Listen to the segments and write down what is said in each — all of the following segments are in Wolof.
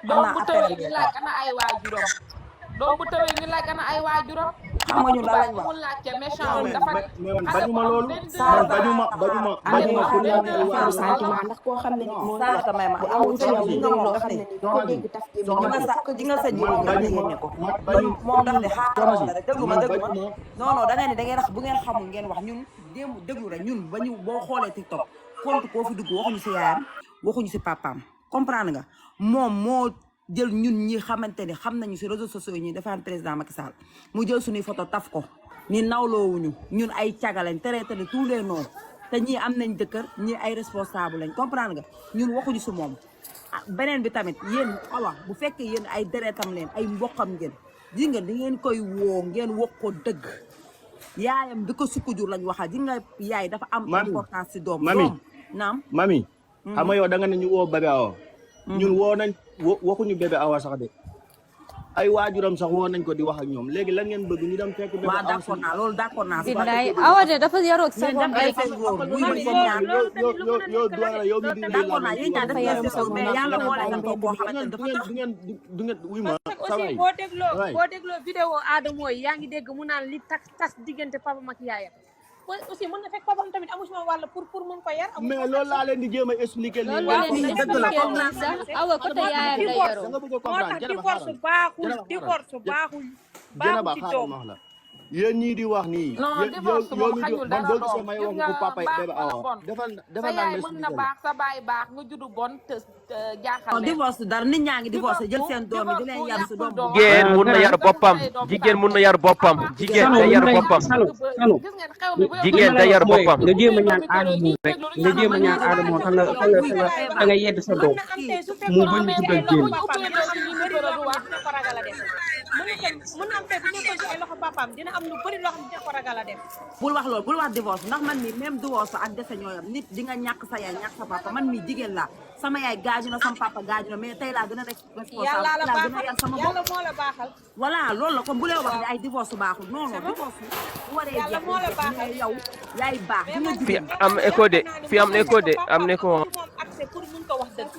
doom bu tawee ñu laaj ana ay waajuram doom bu tawee ñu laaj ana ay waajuram xam nga ñu lan lañ wax mu laajte méchant dafa bañuma loolu man bañuma pour ñu affaire sentiment ndax koo xam ne nit moo saaka may ma awu ci yow nga moo xam ne nit ko dégg taf ci di nga sa jiw nga génne ko moom daf ne xaaral la rek déglu ma non non da ngay ne da ngay rax bu ngeen xamul ngeen wax ñun démb déglu rek ñun ba ñu boo xoolee TikTok compte koo fi dugg waxuñu si yaayam waxuñu si papaam comprendre nga moom moo jël ñun ñi xamante ni xam nañu si réseaux sociaux yi ñuy defaan président Macky Sall mu jël suñuy photo taf ko ni nawloowuñu ñun ay cagalañ traité de tous les noms te ñii am nañ jëkkër ñii ay responsable lañ comprendre nga ñun waxuñu si moom beneen bi tamit yéen awa bu fekkee yéen ay deretam leen ay mbokkam ngeen di ngeen di ngeen koy woo ngeen wax ko dëgg yaayam bi ko sukku jur lañ waxal di nga yaay dafa am importance si doom naam mami xam nga yow da nga ne ñu woo bébé awa ñun woo nañ waxuñu bébé awa sax de ay waajuram sax woo nañ ko di wax ak ñoom léegi lan ngeen bëgg ñu dem fekk bébé awa d'accord naa loolu d'accord naa billaay awa de dafa yaroog sa bopp ay yow doora yow mi di d'accord naa yéen ñaar dafa yaroog sa bopp mais yàlla moo leen ko boo xamante dafa tax du ngeen wuy ma aussi boo dégloo vidéo Adamo yi yaa ngi dégg mu naan li tas diggante papa ak yaayam aussi mën na fekk papam tamit amu ci moom wàll pour mën ko yar mais loolu laa leen di jéem a expliquer loolu la leen di expliquer nii sax awa côté yaayam la yaroo nga bëgg a moo tax divorce baaxul ci doom yéen ñii di wax nii non divorce moom xañul dara boo doom gisee may wax ko papa bébé awa defal sa yaay mën na baax sa baay baax nga juddu bon te jaaxal leen divorce dara nit ñaa ngi divorce jël seen doom yi di leen yar si doom jigéen mun na yar boppam jigéen mun na yar boppam jigéen da yar boppam jigéen da yar boppam nga jéem a ñaan aadamo rek nga jéem a ñaan aadamo ta nga yedd sa doom mu bañ dugal génn mën na am tey bu nekkoon ci ay loxo papaam dina am lu bëri loo xam ne dina ko ragal a def bul wax loolu bul wax divorce ndax man mi même divorce ak dese ñooyam nit di nga ñàkk sa yaay ñàkk sa papa man mi jigéen laa sama yaay gaaju na sama papa gaaju na mais tey laa gën a responsable laa gën a yar sama bopp yàlla moo la baaxal voilà loolu la kon bu leen wax ne ay divorce baaxul non non divorce bu waree yàlla moo la baaxal yow yaay baax di nga fi am écho de fi am écho de am écho moom accès pour mun ko wax dëgg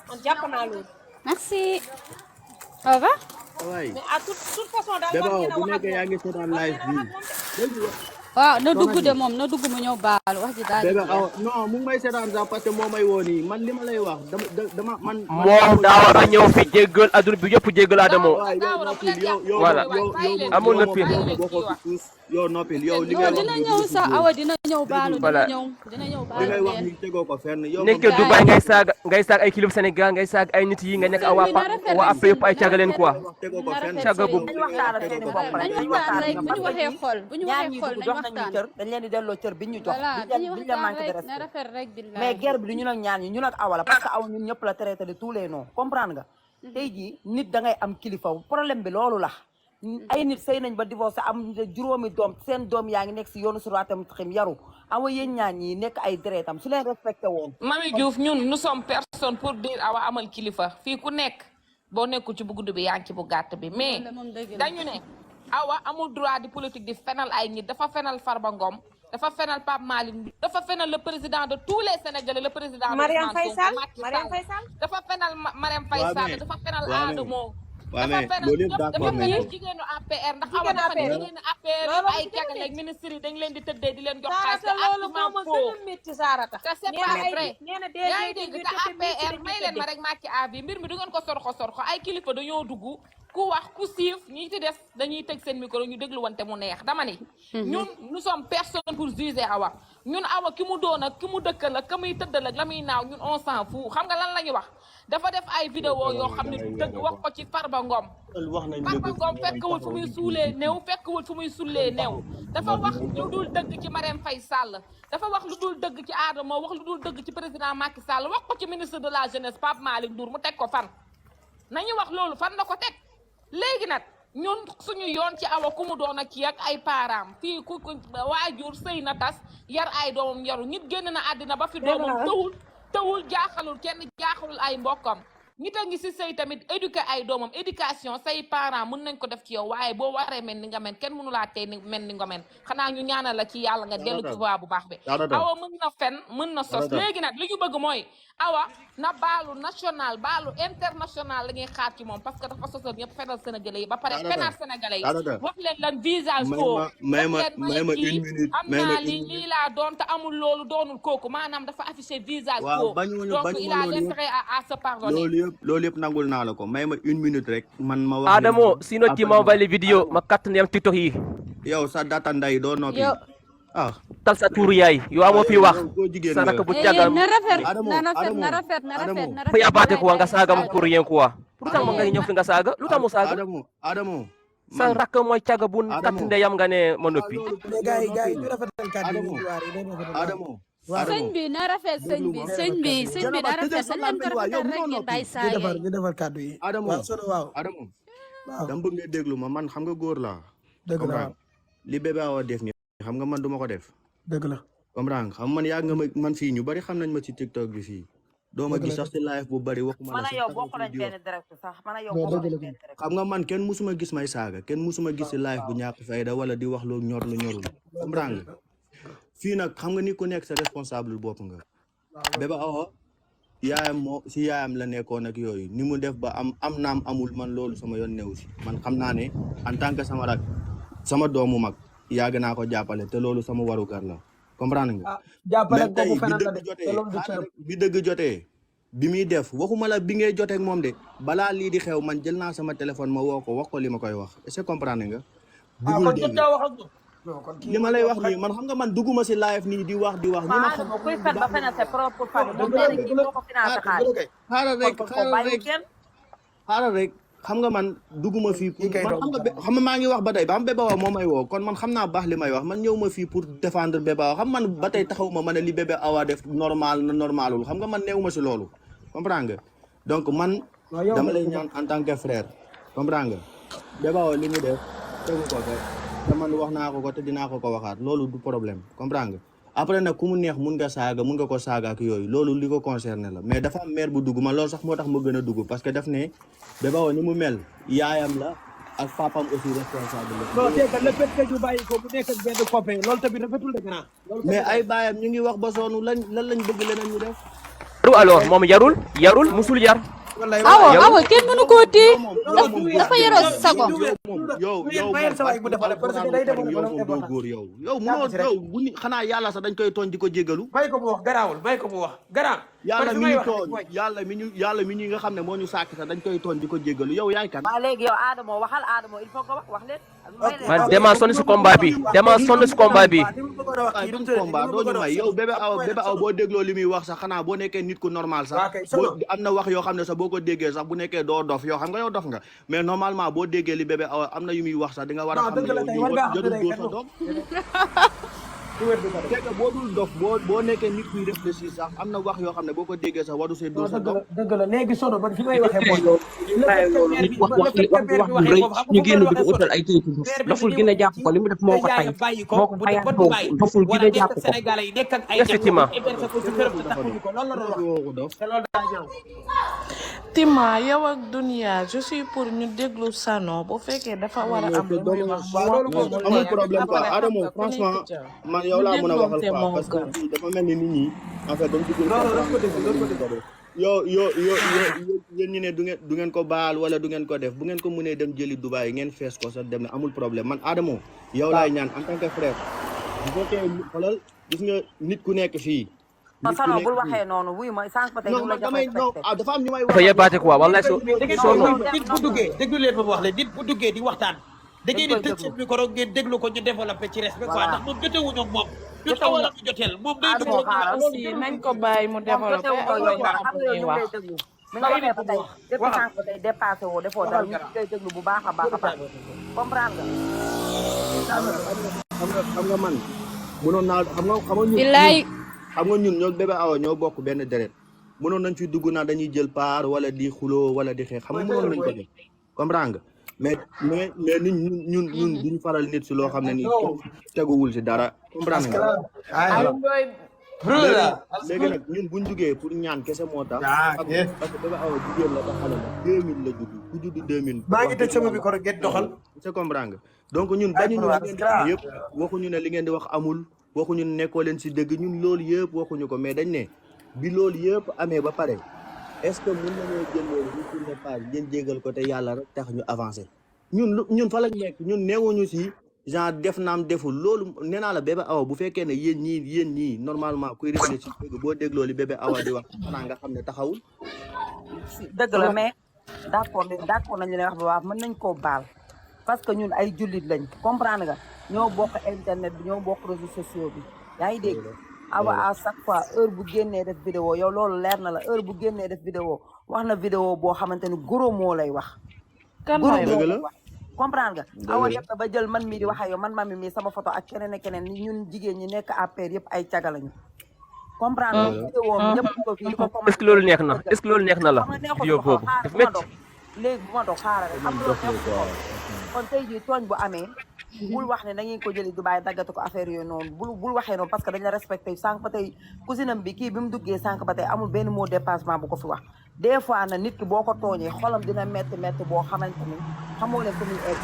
man jàpp naa loolu merci au revoir waay mais à toute façon daal bébé awa bu nekkee yaa ngi seetaan live bi waaw na dugg de moom na dugg mu ñëw baal wax ji daal bébé awa non mu ngi may seetaan sax parce que moo may woo nii man li ma lay wax dama man moom daa war a ñëw fi jéggal adduna bi yëpp jéggal Adamo voilà amoon na pire yow noppil yow li ngay wax dina ñëw sax awa dina ñëw baalu dina ñëw baalu li ngay wax ni tegoo ko fenn yow nekkee Dubaï ngay saag ay kilifa Sénégal ngay saag ay nit yi nga nekk waa après yëpp ay caga leen quoi tegoo ko fenn caga bu dañ waxtaan ak seeni bopp rek dañ waxtaan rek bu ñu waxee xol bu ñu ñaar waxee ñi xol dugg dañ jox waxtaan nañu cër dañ leen di delloo cër bi ñu jox voilà dañuy biñ la waxtaan manqué de rek na respect rafet rek billahi mais guerre bi du ñun ak ñaar ñi ñun ak awala parce que awa ñun ñëpp la traité de tous les noms comprendre nga tey jii nit da ngay am kilifa problème bi loolu la ay nit sëy nañ ba divorcé am juróomi doom seen doom yaa ngi nekk si yoonu suraatam xim yaru awa yéen ñaan ñi nekk ay deretam su leen respecté woon Mamy Diouf ñun nous sommes personne pour dire awa amal kilifa fii ku nekk boo nekkul ci bu gudd bi yaa ngi ci bu gàtt bi mais dañu ne awa amul droit di politique di fenal ay nit dafa fenal Farba Ngom dafa fenal Pape Malick dafa fenal le président de tous les Sénégalais le président de Marième Faye Sall dafa fenal Marième Faye Sall dafa fenal Adamo waaw mais loolu yëpp d'accord nañ ko jigéenu APR ndax awa dafa ne jigéenu APR ay jagale ak ministre yi dañ leen di tëddee di leen jox xaalis te loolu argument moo faux gën a métti Sarata te c'est pas vrai nee na yaa ngi dégg te APR may leen ma rek màcci avi mbir mi du ngeen ko sorxo ay kilifa dañoo dugg ku wax ku siif ñi ci des dañuy teg seen micro ñu déglu wante mu neex dama ni ñun nous sommes personne pour juger awa ñun awa ki mu doon ak ki mu dëkkal ak ka muy tëddal ak la muy naaw ñun on s'en fout xam nga lan la ñuy wax dafa def ay vidéo yoo xam ne du dëgg wax ko ci Farba Ngom Farba Ngom fekkewul fu muy suulee néew fekkewul fu muy sullee néew dafa wax lu dul dëgg ci Marième Faye Sall dafa wax lu dul dëgg ci Adamo wax lu dul dëgg ci président Macky Sall wax ko ci ministre de la jeunesse Pape Malick Ndour mu teg ko fan nañu wax loolu fan la ko teg léegi nag ñun suñu yoon ci awa ku mu doon ak kii ak ay parents fii ku waajur sëy na tas yar ay doomam yaru nit génn na àddina ba fi doomam tëwul jaaxalul kenn jaaxalul ay mbokkam nit a ngi si sëy tamit éduquer ay doomam éducation say parents mën nañ ko def ci yow waaye boo waree mel ni nga mel kenn mënu laa tey ni mel ni nga mel xanaa ñu ñaanal la ci yàlla nga dellu ci voie bu baax bi awa mën na fen mën na sos léegi nag li ñu bëgg mooy awa na baalu national baalu international la ñuy xaar ci moom parce que dafa sosal ñëpp fenal sénégalais yi ba pare fenaat sénégalais yi wax leen lan visage faux may ma une minute am naa lii laa doon te amul loolu doonul kooku maanaam dafa affiché visage faux donc il a l'intérêt à se pardonner loolu yëpp nangul naa la ko may ma une minute rek man ma wax Adamo sinon tu m'envoies les vidéos ma kat ndem TikTok yi yow sa data nday doo noppi tal sa tuuru yaay yow amoo fi wax sa rakk bu càggal na rafet fu yabaate quoi nga saaga pour rien quoi pour tax ma nga ñëw fi nga saaga lu tax mu saaga Adamo sa rakk mooy càgga bu kat ndeyam nga ne ma noppi Adamo sëñ bi na rafet sëñ bi na rafet dañ leen ko rafetal rek ngeen bàyyi saa ñu defal kàddu yi Adamo waaw dama bëgg nga déglu ma man xam nga góor laa comprendre li bébé awa def ni xam nga man duma ko def dëgg la comprendre xam man yàgg nga ma man fii ñu bari xam nañ ma ci TikTok bi fii doo ma gis sax ci live bu bari waxuma la yow bokk nañ benn direct sax yow bokk nañ benn direct xam nga man kenn musuma gis may saaga kenn musuma gis ci live bu ñàkk fayda wala di wax lu ñor lu ñorul comprendre nga fii nag xam nga ni ku nekk sa responsable bopp nga bébé awa yaayam moo si yaayam la nekkoon ak yooyu ni mu def ba am naam amul man loolu sama yoon newu si man xam naa ne en tant que sama rak sama doomu mag yàgg naa ko jàppale te loolu sama warugar la comprendre nga jàppale tey bi dëgg jotee bi muy def waxuma la bi ngay jotee ak moom de balaa lii di xew man jël naa sama téléphone ma woo ko wax ko li ma koy wax est-ce que comprendre nga bugul dégg li ma lay wax nii man xam nga man dugguma si live nii di wax ñi ma xam kuy fen ba fenal sa propre famille moom nee na kii moo ko financé xaalis xaaral rek xam nga man dugguma fii pour xam nga maa ngi wax ba tey ba am bébé awa moo may woo kon man xam naa baax li may wax man ñëw ma fii pour défendre bébé awa xam man ba tey taxaw ma ne li bébé awa def normal na normalul xam nga man neewu ma si loolu comprendre nga donc man dama lay ñaan en tant que frère comprendre nga bébé awa li mu def tegu ko fe te man wax naa ko te dinaa ko waxaat loolu du problème comprendre nga après nag ku mu neex mun nga ko saaga ak yooyu loolu li ko concerné la mais dafa am mère bu dugg man loolu sax moo tax ma gën a dugg parce que daf ne bébé awa ni mu mel yaayam la ak papam aussi responsable la. non c'est que le fait que ñu bàyyi ko bu nekk ak benn copain loolu tamit rafetul de grand. mais ay baayam ñu ngi wax ba soonu lan lañ bëgg leneen ñu def. alors moom yarul musul yar. awa kenn mënu koo téye dafa yaroo sago yow mënoo bu ni xanaa yàlla sax dañ koy tooñ di ko jégalu. bàyyi ko mu wax garaawul bàyyi ko mu wax garaaw. yàlla mi ñu nga xam ne moo ñu sàkk sax dañ koy tooñ di ko jégalu yow yaay kan. waaw léegi yow Adamo waxal Adamo il faut que wax leen. man dama sonn si combat bi waaye duñ combat doo ñu may yow bébé aw boo dégloo li muy wax sax xanaa boo nekkee nit ku normal sax am na wax yoo xam ne sax boo ko déggee sax bu nekkee doo dof yow xam nga yow dof nga mais normalement boo déggee li bébé aw am na yu muy wax sax di nga war a xam ne yow jëdul dóor sa doom fekk boo dul dof boo nekkee nit kuy réfléchir sax am na wax yoo xam ne boo ko déggee sax waru see dóor sa doom dëgg la léegi sono ba fi may waxee mooy wax bu rëy ñu génn di ko utal ay kayitu doful gën a jàpp ko li mu def moo ko tay moo ko tayaat doful gën a jàpp ko effectivement Tima yow ak Dunia je suis pour ñu déglu Sano bu fekkee dafa war a am lu muy wax amul problème quoi Adamo franchement man yow laa mën a waxal quoi parce que dafa mel ni nit ñi en fait dañ dugg yow yéen ñu ne du ngeen ko baal wala du ngeen ko def bu ngeen ko mënee dem jëli Dubaï ngeen fees ko sax dem ne amul problème man Adamo yow laay ñaan en tant que frère bu fekkee xoolal gis nga nit ku nekk fii Sano bul waxee noonu wuy ma sànq ba tey ñu la jox dafa am ñu may dafa yebaate quoi wallaay nit bu duggee déglu leen ma wax leen nit bu duggee di waxtaan da ngeen di tëj seen micro ngeen déglu ko ñu développé ci respect quoi ndax moom jotewuñu ak moom ñu tawala ñu joteel moom day dugg aussi nañ ko bàyyi mu développé ak wax mi nga waxee ba tey depuis sànq ba tey dépassé woo defoo dara ñu koy déglu bu baax a baax comprendre nga xam nga man mënoon naa xam nga ñun ñoo bébé awa ñoo bokk benn deret mënoon nañ fi dugg naa dañuy jël paar wala di xuloo wala di xeex xam nga mënoon nañ ko def comprendre nga mais ñun duñu faral nit si loo xam ne ni teguwul si dara comprendre nga léegi nag ñun buñ jugee pour ñaan kese moo tax parce que Bébé Awa jigéen la ba xale la 2000 la judd ku judd 2000 maa ngi tëj sama micro get doxal c'est comprendre nga donc ñun dañu ñu li ngeen di wax yëpp waxuñu ne li ngeen di wax amul waxuñu ne nekkoo leen si dëgg ñun loolu yëpp waxuñu ko mais dañ ne bi loolu yëpp amee ba pare est-ce que mën nañoo jël loolu ñu tourner page ngeen jégal ko te yàlla rek tax ñu avancé ñun fa lañ nekk ñun neewuñu si genre def naam deful loolu nee naa la Bébé Awa bu fekkee ne yéen ñii normalement kuy réfléchir dëgg boo dégloo li Bébé Awa di wax xanaa nga xam ne taxawul dëgg la mais d'accord nañ li lay wax ba wax mën nañ koo baal parce que ñun ay jullit lañ comprendre nga ñoo bokk internet bi ñoo bokk réseaux sociaux bi yaa ngi dégg Awa à chaque fois heure bu génnee def vidéo yow loolu leer na la heure bu génnee def vidéo wax na vidéo boo xamante ni gros moo lay wax gros moo lay wax comprendre nga Awa yëpp ba jël man mii di wax ak yow man mami mii sama photo ak keneen ak keneen ni ñun jigéen ñi nekk APR yëpp ay caga lañu comprendre nga vidéo bi ñëpp ko fii di ko est-ce que loolu neex na est-ce que loolu neex na la vidéo boobu daf métti léegi bu ma doog xaaral rek xam nga loolu kon tey jii tooñ bu amee bul wax ne da ngeen ko jëli Dubaay daggatu ko affaire yooyu noonu bul waxee noonu parce que dañ la respecté sànq ba tey cousinam bi kii bi mu duggee sànq ba tey amul benn mot dépassement bu ko fi wax des fois na nit ki boo ko tooñee xolam dina métti boo xamante ni xamoo leen ko muy egg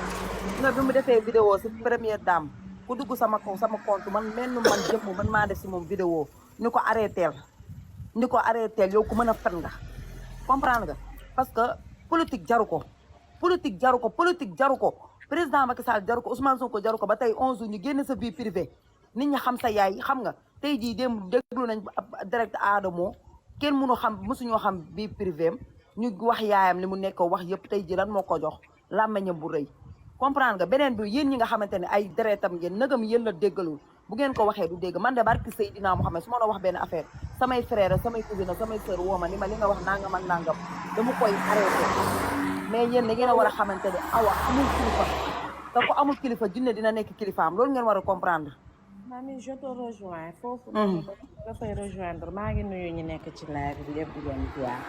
nga bi mu defee vidéo si première dame ku dugg sama compte man man maa def si moom vidéo ni ko arrêteel yow ku mën a fen nga comprendre nga parce que politique jaru ko président Macky Sall jaru ko Ousmane Sonko jaru ko ba tey 11 jours ñu génn sa vie privée nit ñi xam sa yaay xam nga tey jii démb déglu nañ direct Adamo kenn mësuñoo xam vie privée ñu wax yaayam li mu nekk wax yëpp tey jii lan moo ko jox làmmeñam bu rëy comprendre nga beneen bi yéen ñi nga xamante ne ay deretam ngeen nëgam yéen la déggalul bu ngeen ko waxee du dégg man de barki Seydina Mouhamed su ma la wax benn affaire samay frère samay cousine samay sœur woo ma ni ma li nga wax nangam ak nangam dama koy arrêté mais yéen da ngeen a war a xamante ne Awa amul kilifa te ko amul kilifa jinne dina nekk kilifaam loolu ngeen war a comprendre. mami je te rejoins foofu. dafay rejoindre maa ngi nuyu ñu nekk ci live bi yëpp di leen ziar.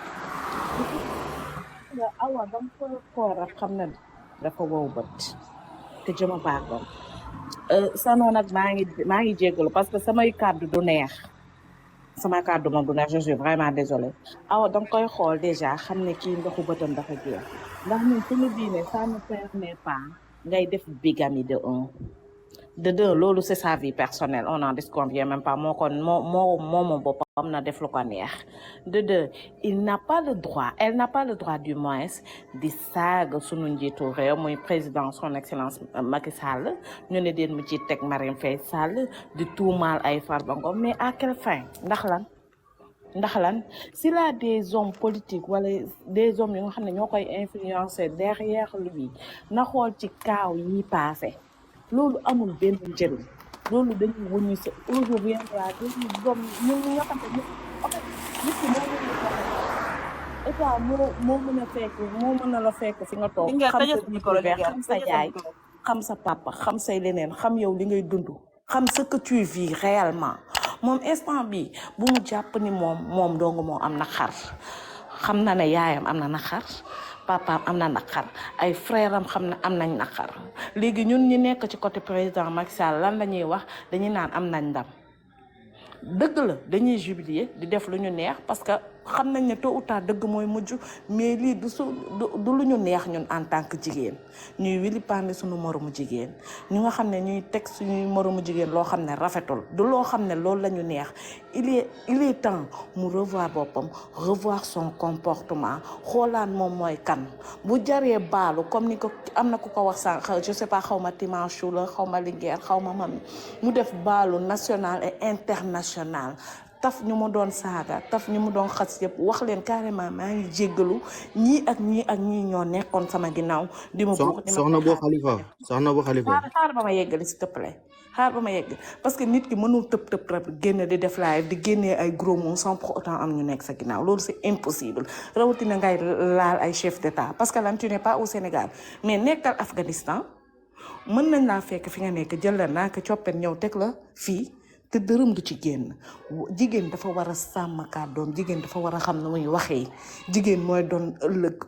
Awa dama ko war a xam ne dafa wow bët te jëma baaxoon. Sano nag maa ngi jéggalu parce que samay kàddu du neex. sama kàddu moom du neex je suis vraiment désolée Awa danga koy xool déjà xam ne kii ndoxu bëtam dafa jeex ndax ñun suñu diine ça ne permet pas ngay def bigamie de un de deux loolu c'est sa vie personnelle on n'en disconvient même pas moom boppam na def lu ko neex de deux elle n'a pas le droit du moins di saaga sunu njiitu réew muy président son excellence Macky Sall ñu ne deen mu ci teg Marième Faye Sall di tuumaal ay Farba Ngom mais à quelle fin ndax lan s'il a des hommes politiques wala des hommes yi nga xam ne ñoo koy influencer derrière lui na xool ci kaaw yi passé loolu amul benn njëriñ loolu dañuy wëññi sa aujourd'hui dañuy doom ñun ñu nga xam ne nit ki état moo mën a la fekk fi nga toog xam sa yaay xam sa papa xam say leneen xam yow li ngay dund xam ce que tu vis réellement moom instant bi bu mu jàpp ni moom dong moo am na xar xam na ne yaayam am na naqar papaam am na naqar ay frère am xam na am nañ naqar léegi ñun ñi nekk ci côté président Macky Sall lan la ñuy wax dañuy naan am nañ ndam dëgg la dañuy jubilier di def lu ñu neex parce que xam nañ ne tôt ou tard dëgg mooy mujj mais lii du lu ñu neex ñun en tant que jigéen ñuy wili pande suñu moromu jigéen ñu nga xam ne ñuy teg suñuy moromu jigéen loo xam ne rafetul du loo xam ne loolu la ñu neex il est temps mu revoir boppam revoir son comportement xoolaan moom mooy kan bu jaree baalu comme ni ko am na ku ko wax sànq je sais pas xaw ma Timanchou la xaw ma Linguère xaw ma man mu def baalu national et international taf ñu ma doon saaga taf ñu ma doon xas yëpp wax leen carrément maa ngi jéggalu ñii ak ñii ñoo nekkoon sama ginnaaw di ma buux soxna boo xalifa xaar ba ma yeggali s'il te plaît xaar ba ma yegg parce que nit ki mënul tëb rek génn di def live di génnee ay gros mots sans pour autant am ñu nekk sa ginnaaw loolu c'est impossible rawatina ngay laal ay chef d'état parce que lan tu n'es pas au Sénégal mais nekkal Afghanistan mën nañ laa fekk fi nga nekk jël la naa ko coppet ñëw teg la fii te dërëm du ci génn jigéen dafa war a sàmm kàddoom jigéen dafa war a xam ne muy waxee jigéen mooy doon ëllëg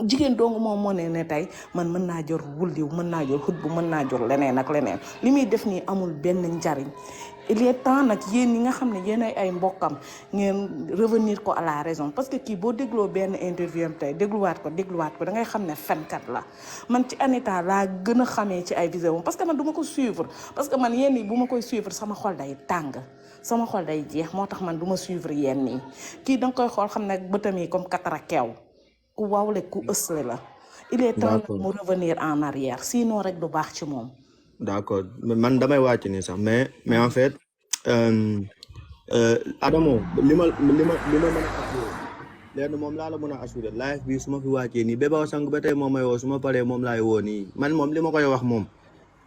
jigéen dong moom moo ne tey man mën naa jor wuldiw mën naa jor xut bu mën naa jor leneen ak leneen li muy def nii amul benn njariñ il est temps nag yéen ñi nga xam ne yéen ay mbokkam ngeen revenir ko à la raison parce que kii boo dégloo benn interview am tey dégluwaat ko da ngay xam ne fenkat la man ci Anita laa gën a xamee ci ay vidéo parce que man du ma ko suivre parce que man yenn yi bu ma koy suivre sama xol day tàng sama xol day jeex moo tax man du ma suivre yenn yi kii da nga koy xool xam ne bëtam yi comme katara keew ku wawle ku ësle la il est temps mu revenir en arrière sinon rek du baax ci moom. d'accord man damay wàcc ni sax mais en fait Adamo li ma mën a assuré lenn moom laa la mën a assuré live bi su ma fi wàccee nii Bébé Awa Sango ba tey moom may woo su ma paree moom laay woo nii man moom li ma koy wax moom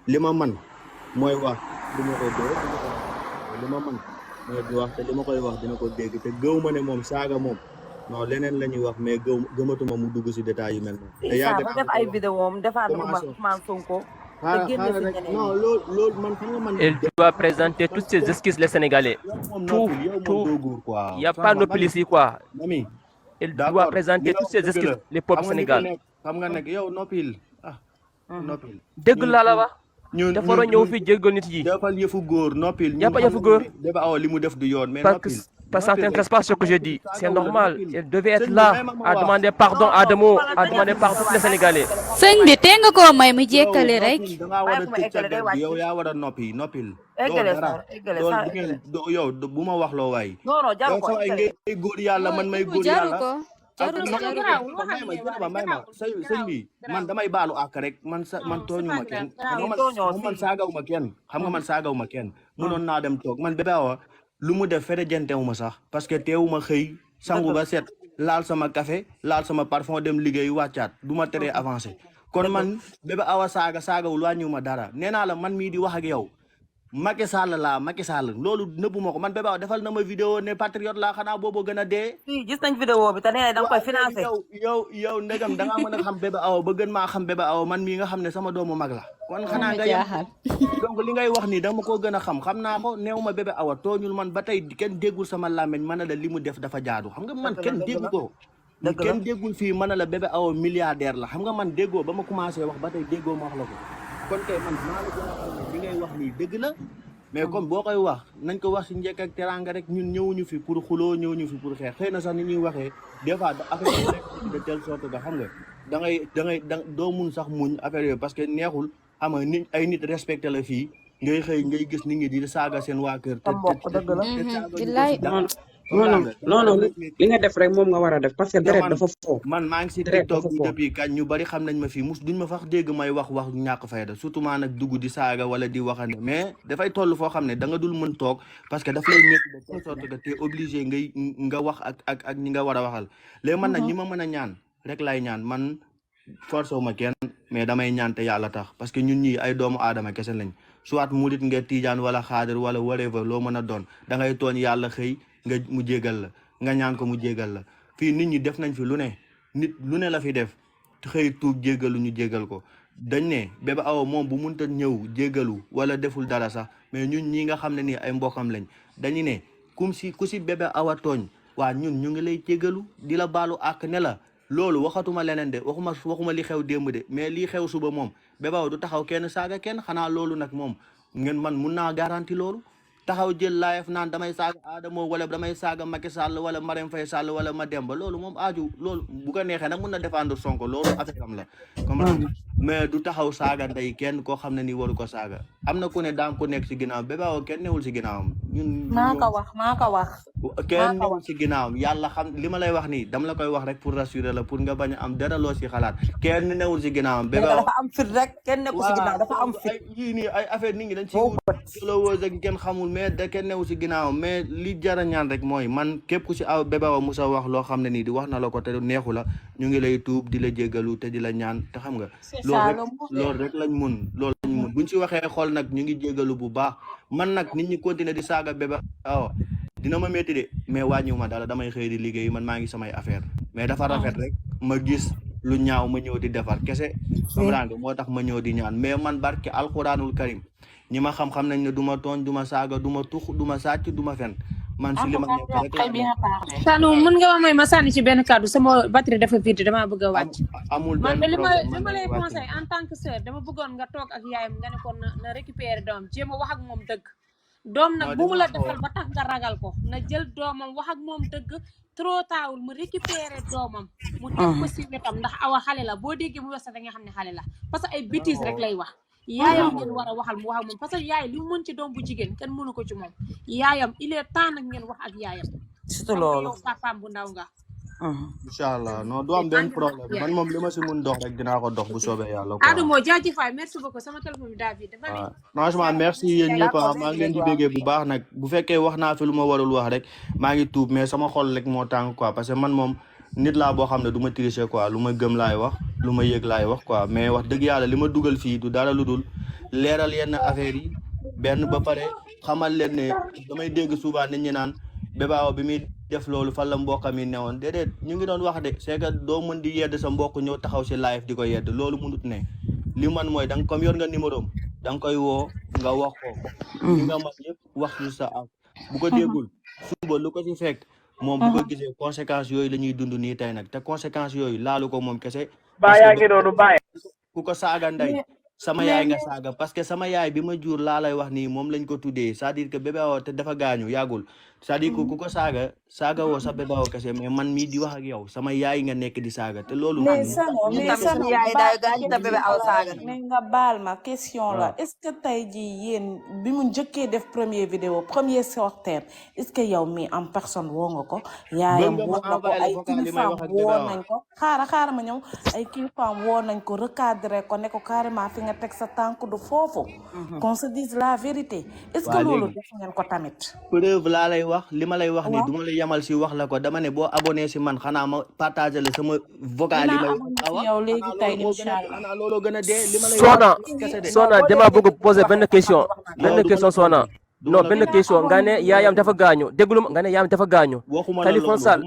li ma man mooy wax du ma ko dee li ma man mooy di wax te li ma koy wax dina ko dégg te gëw ma ne moom saaga moom non leneen la ñuy wax mais gëmatuma mu dugg si détails yu mel noonu. te yàgg naa def ay vidéo am defaat Ousmane Sonko. Non, loolu man xam nga man. Elle doit présenter toutes ses excuses les Sénégalais. Tout. Il n'y a pas de ici quoi. Elle doit présenter toutes ses excuses les peuples sénégalais. xam nga nag yow noppil noppil. dëgg laa la wax. dafa war a ñëw fi jéggal nit yi. defal yëfu góor noppil. jàppal yëfu góor. Bébé Awa li mu def du yoon mais noppil. Parce que ça n'intéresse pas ce que je dis. C'est normal. Elle devait être là à demander pardon à Adamo, à demander pardon tous les Sénégalais. sëñ bi tey nga ko may mu jékkali rek. dangaa war a tëj sa der bi yow yaa war a noppil. yow bu ma wax loo waay. non jaru ko ngay góor yàlla man may góor yàlla. may ma sëñ bi man damay baalu àq rek man tooñu ma kenn man saagaw ma kenn xam nga man saagaw ma kenn mënoon naa dem toog man Bébé Awa lu mu def fere jentewu ma sax parce que teewu ma xëy sangu ba set laal sama café laal sama parfum dem liggéey wàccaat du ma teree avancé kon man Bébé Awa saagawul wàññiwu ma dara nee naa la man mii di wax ak yow Macky Sall loolu nëbbu ma ko man Bébé Awa defal na ma vidéo ne patriote laa xanaa boobu gën a dee. gis nañ vidéo bi te nee da nga koy financé. yow ndegam da ngaa mën a xam Bébé Awa ba gën maa xam Bébé Awa man mii nga xam ne sama doomu mag la. kon xanaa nga yem donc li ngay wax nii dama ko gën a xam naa ko néew ma Bébé Awa tooñul man ba tey kenn déggul sama làmmeñ mën a la li mu def dafa jaadu xam nga man kenn déggu ko. kenn déggul fii mën a la Bébé Awa milliardaire la xam nga man déggoo ba ma commencé wax ba tey déggoo ma wax la ko kon kay man maa la gën a xam ne li ngay wax nii dëgg la mais comme boo koy wax nañ ko wax si njëkk ak teranga rek ñun ñëwuñu fi pour xuloo ñëwuñu fi pour xeex xëy na sax ni ñuy waxee des fois affaire yi de telle sorte que xam nga da ngay doo mun sax muñ affaire yooyu parce que neexul xam nga nit ay nit respecté la fii ngay xëy ngay gis nit ñi di saaga seen waa kër. non li nga def rek moom nga war a def parce que deret dafa foo. man maa ngi si TikTok bi depuis kañ ñu bari xam nañ ma fii duñ ma fax dégg may wax ñàkk fayda surtout maa nag dugg di saaga wala di waxande mais dafay toll foo xam ne da nga dul mën toog parce que daf lay métti de telle sorte que t'es obligé nga wax ak ñi nga war a waxal léegi man nag ñi ma mën a ñaan rek lay ñaan man forcé wu ma kenn mais damay ñaan te yàlla tax parce que ñun ñii ay doomu aadama kese lañ soit murit nga tiijaan wala xaadir wala whatever loo mën a doon da ngay tooñ yàlla xëy nga mu jégal la nga ñaan ko mu jégal la fii nit ñi def nañ fi lu ne nit lu ne la fi def xëy tuub jégalu ñu jégal ko dañ ne Bébé Awa moom bu munta ñëw jégalu wala deful dara sax mais ñun ñi nga xam ne nii ay mbokkam lañ dañu ne ku si Bébé Awa tooñ waa ñun ñu ngi lay jégalu di la baalu àq ne la loolu waxatuma leneen de waxuma li xew démb de mais lii xew suba moom Bébé Awa du taxaw kenn saaga kenn xanaa loolu nag moom ngeen man mun naa garanti loolu taxaw jël live naan damay saaga Adamo wala damay saaga Macky Sall wala Marème Faye Sall wala Mademba loolu moom aaju loolu bu ko neexee nag mun na défendre Sonko loolu affaire am la comme mais du taxaw saaga ndey kenn koo xam ne ni waru ko saaga am na ku ne daam ko nekk si ginnaaw Bébé Awa kenn newul si ginnaawam ñun maa ko wax kenn newul si ginnaawam yàlla xam li ma lay wax nii dama la koy wax rek pour rassurer la pour nga bañ a am dara loo si xalaat kenn newul si ginnaawam Bébé Awa dafa am fit rek kenn nekkul si ginnaaw dafa am fit yii nii ay affaire nit ñi dañ si followers ak kenn xamul mais da kenn newu si ginnaaw mais li jara ñaan rek mooy man képp ku si aw Bébé Awa musa wax loo xam ne nii di wax na la ko te neexu la ñu ngi lay tuub di la jéggalu te di la ñaan te xam nga loolu rek lañ mun buñ si waxee xool nag ñu ngi jéggalu bu baax man nag nit ñi continuer di saaga Bébé Awa dina ma métti de mais wàññiwu ma dara damay xëy di liggéey man maa ngi samay affaire mais dafa rafet rek ma gis lu ñaaw ma ñëw di defar kese comprendre moo tax ma ñëw di ñaan mais man barke alxuraanul karim ñi ma xam-xam nañ ne du ma tooñ du ma saaga du ma tux du ma sàcc du ma fen man si li ma nekk rek Sanu mën nga wax may ma sànni ci benn kàddu sama batterie dafa vide dama bëgg a wàcc amul man benn li problème ma lay conseil en tant que sœur dama bëggoon nga toog ak yaayam nga ne ko na récupérer doom jéem a wax ak moom dëgg doom nag bu mu la defal ba tax nga ragal ko na jël doomam wax ak moom dëgg trop taawul mu récupérer doomam mu teg ko si wetam ndax awa xale la boo déggee mu wax sax da nga xam ne xale la parce que ay bêtises rek lay wax yaayam ngeen war a waxal mu wax ak moom parce que yaay li mu mën ci doom bu jigéen kenn mënu ko ci moom yaayam il est temps nag ngeen wax ak yaayam surtout loolu yow papaam bu ndaw nga incha allah non du am benn problème man moom li ma si mun dox rek dinaa ko dox bu soobee yàlla quoi. Adamo jaajëfaay merci beaucoup sama téléphone bi David dafa ne franchement merci yéen ñëpp maa ngi leen di béggee bu baax nag bu fekkee wax naa fi lu ma warul wax rek maa ngi tuub mais sama xol rek moo tàng quoi parce que man moom nit laa boo xam ne du ma tricher quoi lu ma gëm laay wax lu ma yëg laay wax quoi mais wax dëgg yàlla li ma dugal fii du dara lu dul leeral yenn affaires yi benn ba pare xamal leen ne damay dégg souvent nit ñi naan Bébé Awa bi muy def loolu fan la mbokkam yi newoon déedéet ñu ngi doon wax de c'est que doo mën di yedd sa mbokk ñëw taxaw si live di ko yedd loolu mënut ne li man mooy da nga comme yor nga numéro am da nga koy woo nga wax ko li nga man yëpp wax ci sa ak bu ko déggul suba lu ko ci fekk moom bu ko gisee conséquences yooyu la ñuy dund nii tey nag te conséquences yooyu laalu ko moom kese yaa ngi noonu bàyyi ku ko saaga ndey sama yaay nga saaga parce que sama yaay bi ma jur laa lay wax nii moom lañ ko tuddee c'est-à-dire que Bébé Awa te dafa gaañu yàggul c'est-à-dire que ku ko saaga woo sa Bébé Awa kese mais man mii di wax ak yow sama yaay nga nekk di saaga te loolu mais Sano yaay daay gaañu te Bébé Awa saaga mais nga baal ma question la est-ce que tey jii yéen bi mu njëkkee def premier vidéo premier sorteem est-ce que yow mi en personne woo nga ko yaayam woo na ko ay kilifaam woo nañ ko xaaral ma ñëw ay kilifaam woo nañ ko recadré ko ne ko carrément fi nga teg sa tànk du foofu qu'on se dise la vérité est-ce que loolu def ngeen ko tamit preuve laa lay wax li ma lay wax ni du ma la yamal si wax la ko dama ne boo abonné si man xanaa ma partagé la sama vocal yi may wax yow léegi tey inshallah xanaa looloo gën a dee li ma lay Soxna dama bëgg poser benn question Soxna non benn question nga ne yaayam dafa gaañu déglu ma nga ne yaayam dafa gaañu Kaliphone Sall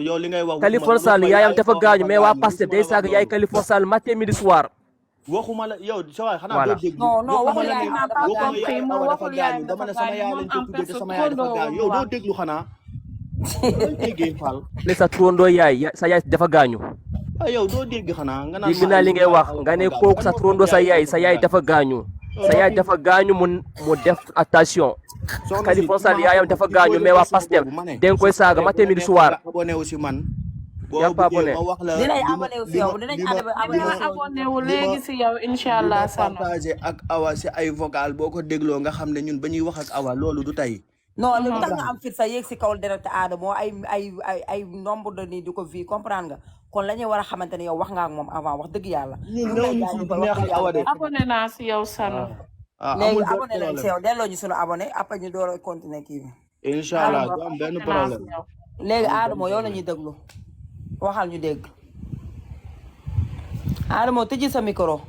yow li ngay wax Kaliphone Sall yaayam dafa gaañu mais waa Pastef day saaga yaay Kaliphone Sall matin midi soir waxuma la yow sa waay xanaa doo dégg waxul yaay dafa gaañu dama ne sama yaay lañ ko tuddee te sama yaay dafa gaañu yow doo déglu xanaa déggee Fall ne sa turandoo yaay sa yaay dafa gaañu yow doo dégg xanaa nga naan dégg naa li ngay wax nga ne kooku sa turandoo sa yaay dafa gaañu mu def attention Kaliphone Sall yaayam dafa gaañu mais waa Pastef den koy saaga matin midi soir abonné wu si man yaa pa abonné dinañ abonné wu si yow dinañ abonné wu léegi si yow inshallah Sano partagé ak Awa si ay vocal boo ko dégloo nga xam ne ñun ba ñuy wax ak Awa loolu du tey non lu tax nga am fit sa yéeg si kaw direct Adamo ay nombre de nii di ko vie comprendre nga kon la ñuy war a xamante ne yow wax nga ak moom avant wax dëgg yàlla abonné naa si yow Sano léegi abonné nañ si yow delloo ñu sunu abonné après ñu door a continuer kii bi inshallah du am benn problème léegi Adamo yow la ñuy déglu waxal ñu dégg Adamo tëjji sa micro